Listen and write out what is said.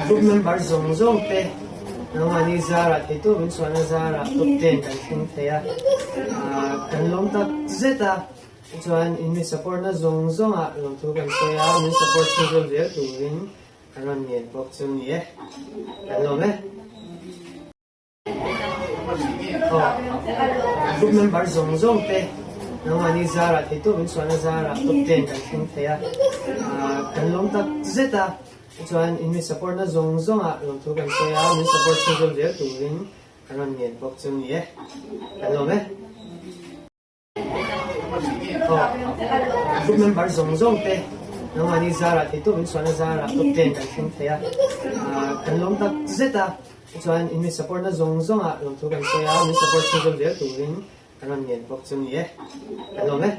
Group member zawng zawng te nangmahni zarah theitu min chhuahna zarah top ten kan thleng thei a, kan lawm tak zet a, chuan in mi support na zawng zawngah lawmthu kan sawi a, min support chhunzawm zel turin kan rawn ngen bawk chu ni e, kan lawm e. Group member zawng zawng te nangmahni zarah theitu min chhuahna zarah top ten kan thleng thei a, kan lawm tak zet a, chuan in mi support na zawng zawngah lawmthu kan sawi a, min support chhunzawm zel turin kan rawn ngen bawk chu ni e, kan lawm e. Group member zawng zawng te nangmahni zarah theitu min chhuahna zarah top ten kan thleng thei a, kan lawm tak zet a, chuan in mi support na zawng zawngah lawmthu kan sawi a, min support chhunzawm zel turin kan rawn ngen bawk chu ni e, kan lawm e.